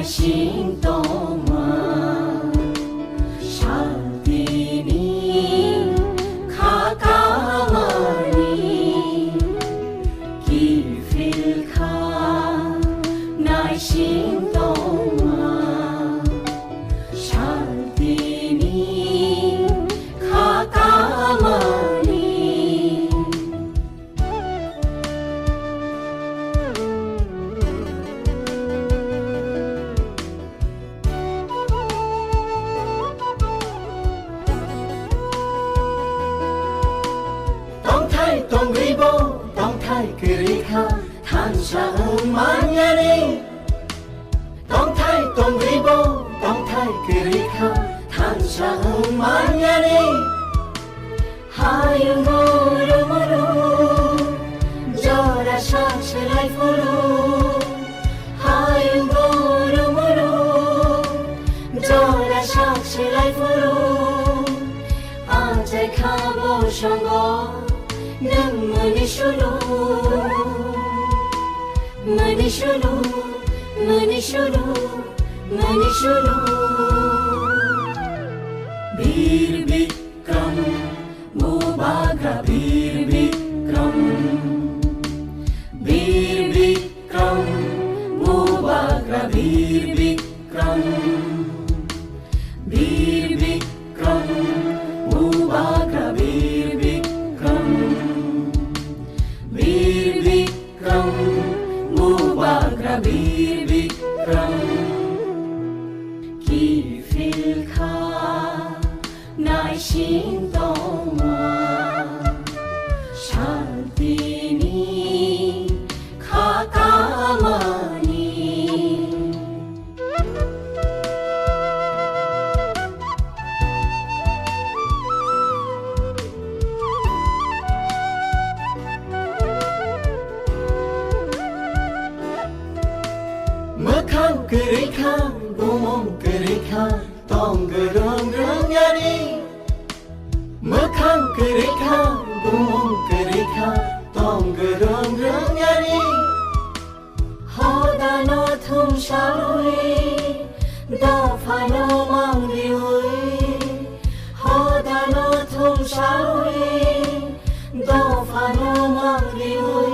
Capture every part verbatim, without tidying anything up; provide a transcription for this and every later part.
Sing tongma, santini kha kamani kiphil kha, naising tongma, santini kha kamani. Tongthai tongribo, tongthai kwrwi kha, thansa wng manyani. Tongthai tongribo, tongthai kwrwi kha, thansa wng manyani. Hayung guru muru, jora sak selai phuru. Hayung guru muru, jora sak selai phuru. Achai kha bo songo, nwng mani sulu. Mani sulu, mani sulu, mani sulu. Bir Bikram, Bubagra Bir Bikram. Bir Bikram, Bubagra Bir Bikram. Bir Bikram, Bubagra Bir Bikram. Bir Bikram, Bubagra Bir Bikram. Kiphil kha, naising tongma, santini kha kamani. Mwkhang kwrwi kha, bumung kwrwi kha, tong gwrwng rwng yani. Mwkhang kwrwi kha, bumung kwrwi kha, tong gwrwng rwng yani. Hodano thumsawi, dophano mangriwi. Hodano thumsawi, dophano mangriwi.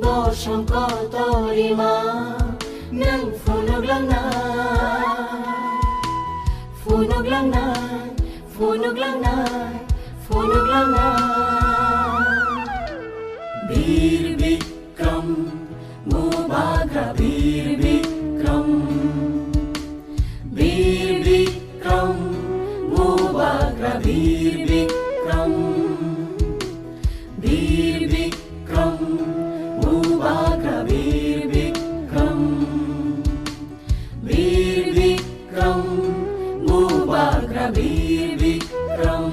Bosong kotorima, nwng phunuk langnai, phunuk langnai, phunuk langnai, phunuk langnai. Bir Bikram, Bubagra Bir Bikram. Bir Bikram, Bubagra Bir Bikram. Bir Bikram, Bubagra Bir Bikram. Bir Bikram, Bubagra Bir Bikram.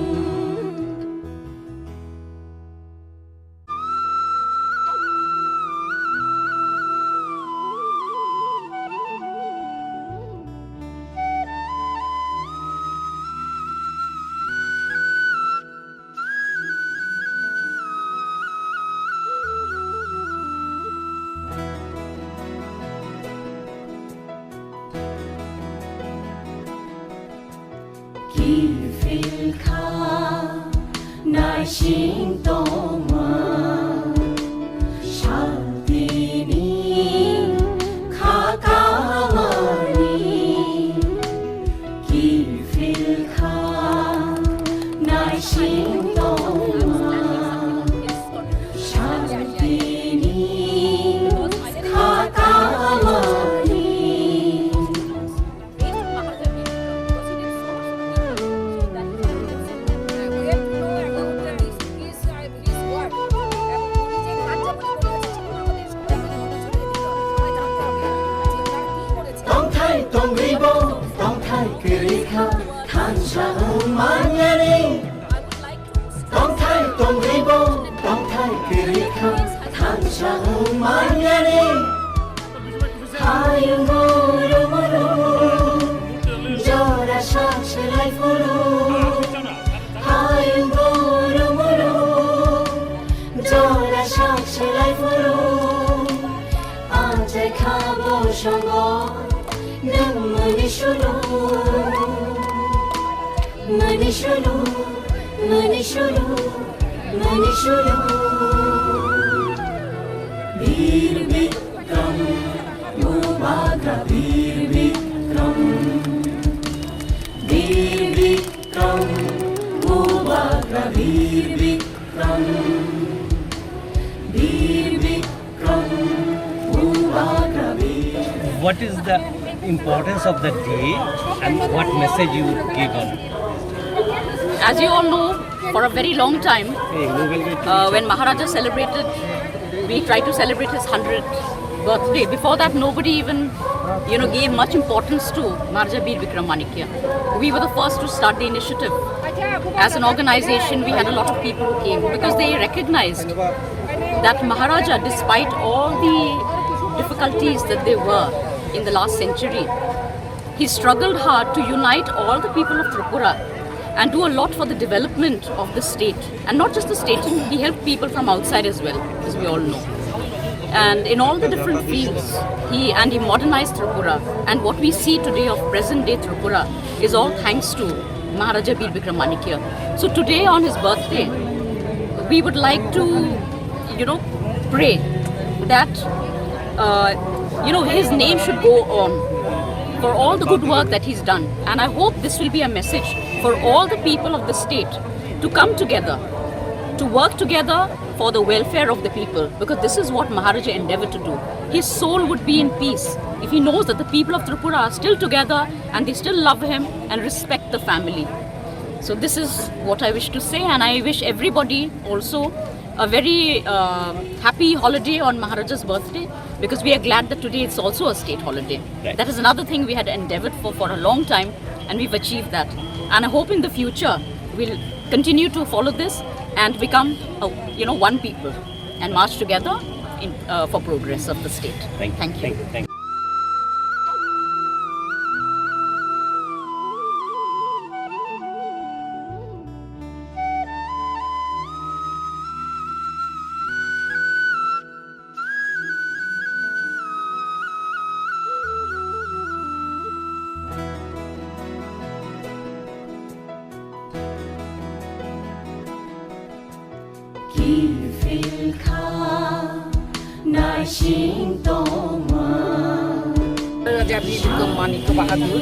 Kiphil kha naising tongma, santini kha kamani. Kiphil kha naising tongma, santini kha kamani. Tongthai tongribo, tongthai kwrwi kha, thansa wng manyani. Tongthai tongribo, tongthai kwrwi kha, thansa wng manyani. Hayung guru muru, jora sak selai phuru. Hayung guru muru, jora sak selai phuru. Achai kha bosongo. শুনো, মনে শুনো, মনে শুনো, মনে শুনো। বীর বিক্রম, মুবারক বীর বিক্রম, বীর বিক্রম, মুবারক বীর Vikram. What is the importance of the day and what message you would give on? As you all know, for a very long time, uh, when Maharaja celebrated, we tried to celebrate his hundredth birthday. Before that, nobody even, you know, gave much importance to Maharaja Bir Bikram Manikya. We were the first to start the initiative. As an organization, we had a lot of people who came because they recognized that Maharaja, despite all the difficulties that there were in the last century, he struggled hard to unite all the people of Tripura and do a lot for the development of the state. And not just the state, he helped people from outside as well, as we all know. And in all the different fields, he and he modernized Tripura. And what we see today of present day Tripura is all thanks to Maharaja Bir Bikram Manikya. So today on his birthday, we would like to, you know, pray that, uh, you know, his name should go on for all the good work that he's done. And I hope this will be a message for all the people of the state to come together, to work together for the welfare of the people, because this is what Maharaja endeavored to do. His soul would be in peace if he knows that the people of Tripura are still together and they still love him and respect the family. So this is what I wish to say, and I wish everybody also a very, uh, happy holiday on Maharaja's birthday, because we are glad that today it's also a state holiday. Right. That is another thing we had endeavored for for a long time, and we've achieved that. And I hope in the future we'll continue to follow this and become, uh, you know, one people and march together in, uh, for progress of the state. Thank you. Thank you. Thank you. Thank you. রাজা বীর বিক্রম মাণিক্য বাহাদুর,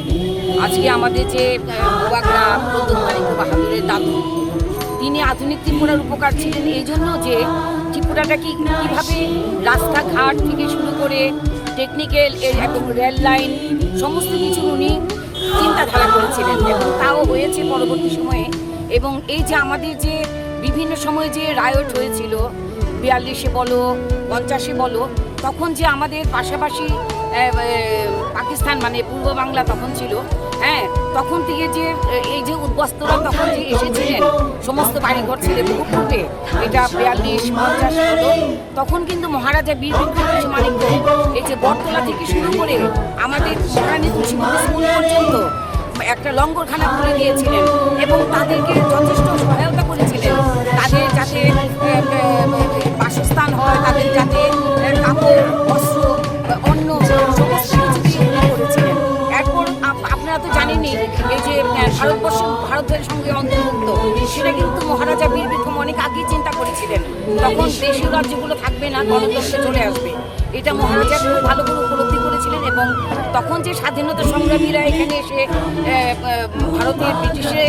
আজকে আমাদের যে, আহ, বুবাগ্রা প্রদ্যুৎ মাণিক্য বাহাদুরের দাদু, তিনি আধুনিক ত্রিপুরার উপকার ছিলেন এই জন্য যে ত্রিপুরাটা কি, কিভাবে রাস্তাঘাট থেকে শুরু করে টেকনিক্যাল, এই একদম রেল লাইন, সমস্ত কিছু উনি চিন্তাধারা করেছিলেন এবং তাও হয়েছে পরবর্তী সময়ে। এবং এই যে আমাদের যে বিভিন্ন সময়ে যে রায়ট হয়েছিল, বিয়াল্লিশে বলো, পঞ্চাশে বলো, তখন যে আমাদের পাশাপাশি, এ, এ, পাকিস্তান মানে পূর্ব বাংলা তখন ছিল, হ্যাঁ, তখন থেকে যে, এ, এই যে উদ্বাস্তুরা তখন যে এসেছিলেন সমস্ত বাড়িঘর ছেড়ে বহু পূর্বে, এটা বিয়াল্লিশ পঞ্চাশ বলো, তখন কিন্তু মহারাজা বীর বিক্রম মাণিক্য এই যে বটতলা থেকে শুরু করে আমাদের মহারানী তুলসীবতী স্কুল পর্যন্ত একটা লঙ্গরখানা খুলে দিয়েছিলেন এবং তাদেরকে যথেষ্ট সহায়তা করেছিলেন, তাদের যাতে, এ, এ, বাসস্থান হয়, তাদের যাতে, এ, কাপড়, বস্ত্র, এ, অন্ন, সমস্ত কিছু দিয়ে উনি করেছিলেন। এরপর আপ-, আপনারা তো জানেনই, এই যে, এ, ভারতবর্ষ ভারতের সঙ্গে অন্তর্ভুক্ত, সেটা কিন্তু মহারাজা বীর বিক্রম অনেক আগেই চিন্তা করেছিলেন। তখন দেশীয় রাজ্যগুলো থাকবে না, গণতন্ত্র চলে আসবে। এটা মহারাজা খুব ভালো করে উপলব্ধি করেছিলেন এবং তখন যে স্বাধীনতা সংগ্রামীরা এখানে এসে, এ, এ, ভারতে ব্রিটিশে,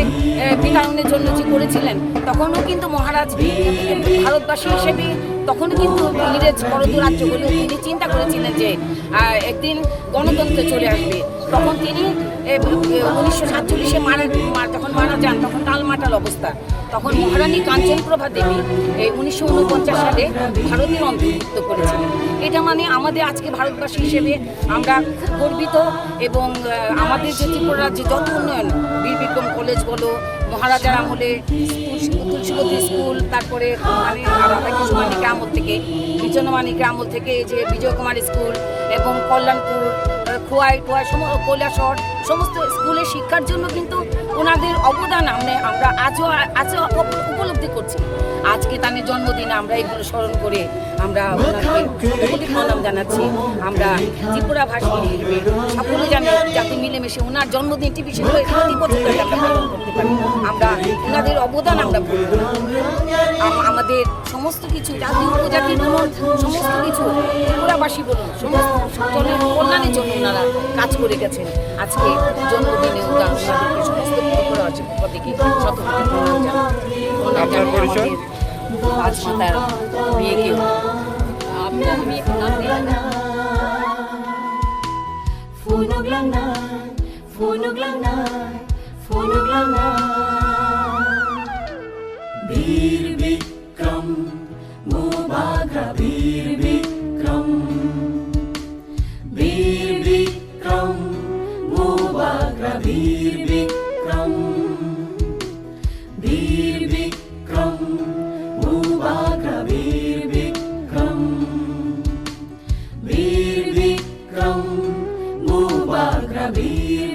এ, বিতাড়নের জন্য যে করেছিলেন, তখনও কিন্তু মহারাজ ভারতবাসী হিসেবে তখনও কিন্তু ইংরেজ বড় রাজ্য বলে তিনি চিন্তা করেছিলেন যে, আহ, একদিন গণতন্ত্র চলে আসবে। তখন তিনি, এ, এ, উনিশশো সাতচল্লিশে মারা, মা-, যখন মারা যান, তখন টালমাটাল অবস্থা। তখন মহারানী কাঞ্চনপ্রভা দেবী এই উনিশশো ঊনপঞ্চাশ সালে ভারতের অন্তর্ভুক্ত করেছিলেন। এটা মানে আমাদের আজকে ভারতবাসী হিসেবে আমরা খুব গর্বিত এবং, আহ, আমাদের যে ত্রিপুরা রাজ্যে যত উন্নয়ন, বীর বিক্রম কলেজ বলো, মহারাজার আমলে স্কুল, তুলসীবতী স্কুল, তারপরে মানে রাধাকৃষ্ণ মানিকের আমল থেকে, বিজয় মানিকের আমল থেকে এই যে বিজয় কুমার স্কুল এবং কল্যাণপুর, আহ, খোয়াই, টোয়াই, সম-, কৈলাসহর, সমস্ত স্কুলে শিক্ষার জন্য কিন্তু ওনাদের অবদান আমরা, আমরা আজও, আজও উপ-, উপলব্ধি করছি। আজকে তার জন্মদিনে আমরা এগুলো স্মরণ করে আমরা ওনাকে শতকোটি প্রণাম জানাচ্ছি। আমরা ত্রিপুরা ভাষী হিসেবে সকলে জানি, যাতে মিলেমিশে ওনার জন্মদিনটি বিশেষ করে প্রতি বছর যাতে আমরা পালন করতে পারি। আমরা ওনাদের অবদান আমরা ভুলব না। আম-, আমাদের সমস্ত কিছু, জাতি উপজাতি বলুন, সমস্ত কিছু, ত্রিপুরাবাসী বলুন, সমস্ত জনের কল্যাণের জন্য ওনারা কাজ করে গেছেন। আজকে জন্মদিনে ওনারা ওনাদেরকে সমস্ত ত্রিপুরাবাসীর পক্ষ থেকে শতকোটি প্রণাম জানাই। প্রণাম আপনার জানাই পরিচয়? আমাদের রাজমাতার মেয়েকেও। আপনার মেয়ে প্রণাম জানাই। Phunuk langnai, phunuk langnai, phunuk langnai. Bir Bikram, Bubagra Bir Bikram. Bir Bikram, Bubagra Bir Bikram. Bir Bikram, Bubagra Bir Bikram. Bir Bikram, Bubagra Bir